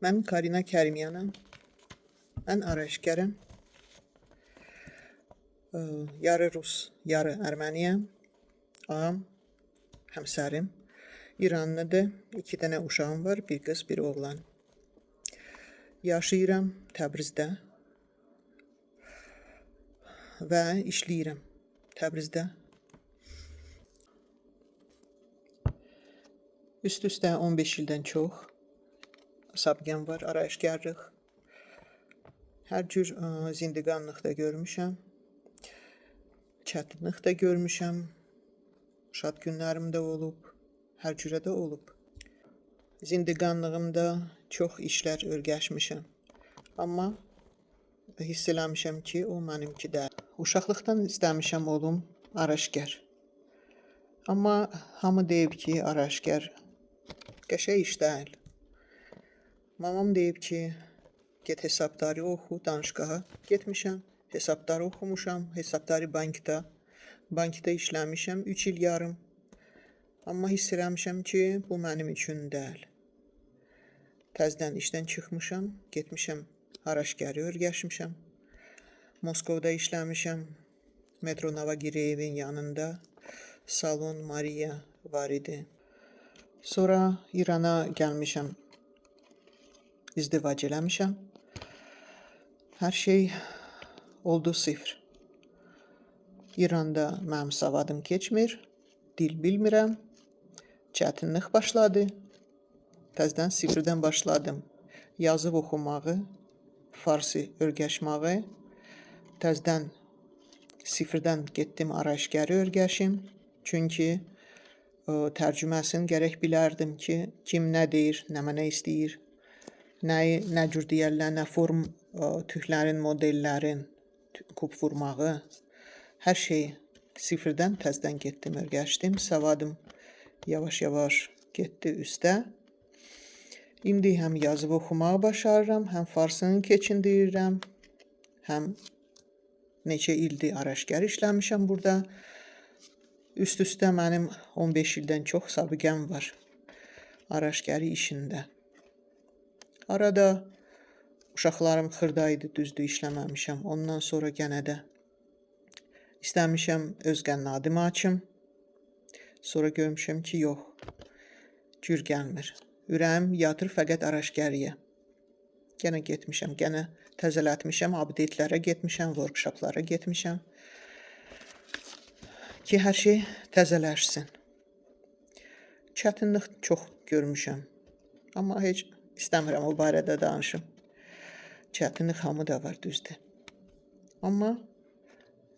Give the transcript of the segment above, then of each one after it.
Mən Karina Kərimyanam. Mən arayişgərəm. Yarı rus, yarı erməniyəm. Ağam, həmsərim İranlıdır. 2 dənə uşağım var, bir qız, bir oğlan. Yaşayıram Təbrizdə və işləyirəm Təbrizdə. Üst-üstə 15 ildən çox sabiqəm var, arayişgərlik. Hər cür zindiqanlıq da görmüşəm. Çətinlik də görmüşəm. Şad günlərim də olub, hər cürə də olub. Zindiqanlığımda çox işlər öyrəşmişəm. Amma hiss eləmişəm ki, o mənimki deyil. Uşaqlıqdan istəmişəm olum arayişgər. Amma hamı deyib ki, arayişgər qəşəng iş deyil. Mamam deyib ki, get hesabdarı oxu, danışqaha getmişəm. Hesabdarı oxumuşam, hesabdarı bankda. Bankda işləmişəm 3 il yarım. Amma hiss eləmişəm ki, bu mənim üçün deyil. Təzədən işdən çıxmışam, getmişəm arayişgəri öyrəşmişəm. Moskovda işləmişəm. Metro Novagireyevin yanında Salon Maria var idi. Sonra İrana gəlmişəm. İzdivac eləmişəm. Hər şey oldu sıfır. İranda mənim savadım keçmir, dil bilmirəm. Çətinlik başladı. Təzədən sıfırdan başladım. Yazıb oxumağı, farsı öyrəşməyi. Təzədən sıfırdan getdim arayişgəri öyrəşim. Çünki tərcüməsini gərək bilərdim ki, kim nə deyir, nə mənə istəyir, nəyi nə cür deyərlər, nə form tüklərin, modellərin kup vurmağı. Hər şeyi sıfırdan təzədən getdim, öyrəşdim. Savadım yavaş-yavaş getdi üstə. İndi həm yazıb oxumağı başarıram, həm farsını keçindirirəm, həm neçə ildir arayişgər işləmişəm burada. Üst-üstə mənim 15 ildən çox sabiqəm var arayişgəri işində. Arada uşaqlarım xırda idi, düzdür işləməmişəm. Ondan sonra yenə də istəmişəm öz qənnadımı açım. Sonra görmüşəm ki, yox, cür gəlmir. Ürəyim yatır fəqət arayişgəriyə. Yenə getmişəm, yenə təzələtmişəm, update-lərə getmişəm, workshoplara getmişəm ki, hər şey təzələşsin. Çətinlik çox görmüşəm. Amma heç istəmirəm o barədə danışım. Çətinlik hamıda var, düzdür. Amma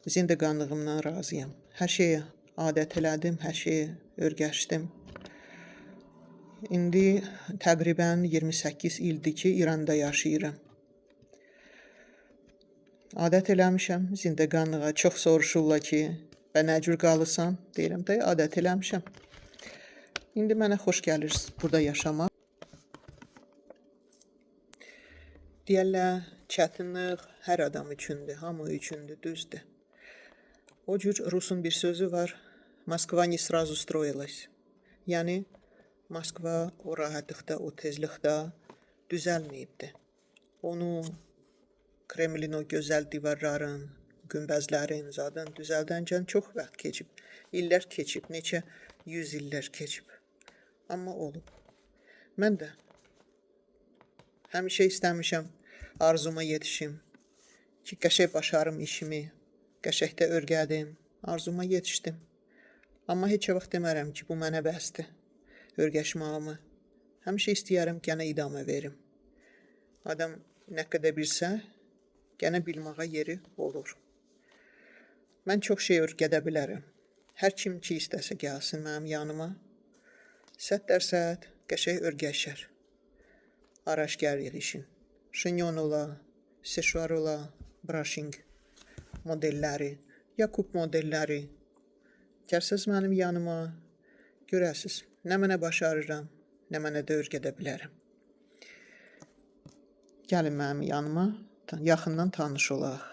zindiqanlığımdan razıyam. Hər şeyə adət elədim, hər şeyi öyrəşdim. İndi təqribən 28 ildir ki, İranda yaşayıram. Adət eləmişəm zindiqanlığa. Çox soruşurlar ki, bə nə cür qalırsan? Deyirəm də adət eləmişəm. İndi mənə xoş gəlir burada yaşamaq. Deyərlər, çətinlik hər adam üçündür, hamı üçündür, düzdür. O cür Rusun bir sözü var. Moskva не сразу строилась. Yəni Moskva o rahatlıqda, o tezlikdə düzəlməyibdi. Onu Kremlin o gözəl divarların, günbəzlərin zadın düzəldəncən çox vaxt keçib. İllər keçib, neçə yüz illər keçib. Amma olub. Mən də həmişə istəmişəm arzuma yetişim ki, qəşəng başarım işimi, qəşəng də öyrədim, arzuma yetişdim. Amma heç vaxt demərəm ki, bu mənə bəsdir, öyrəşməyimi. Həmişə istəyərəm gənə idamə verim. Adam nə qədər bilsə, gənə bilməyə yeri olur. Mən çox şey öyrədə bilərəm. Hər kim ki istəsə gəlsin mənim yanıma. 100% qəşəng öyrəşər. Arayişgərlik işin. Şinyon ola, seşuar ola, brushing modelləri, Yakub modelləri. Gəlsəz mənim yanıma, görəsiz, nə mənə başarıram, nə mənə də öyrədə bilərəm. Gəlin mənim yanıma, yaxından tanış olaq.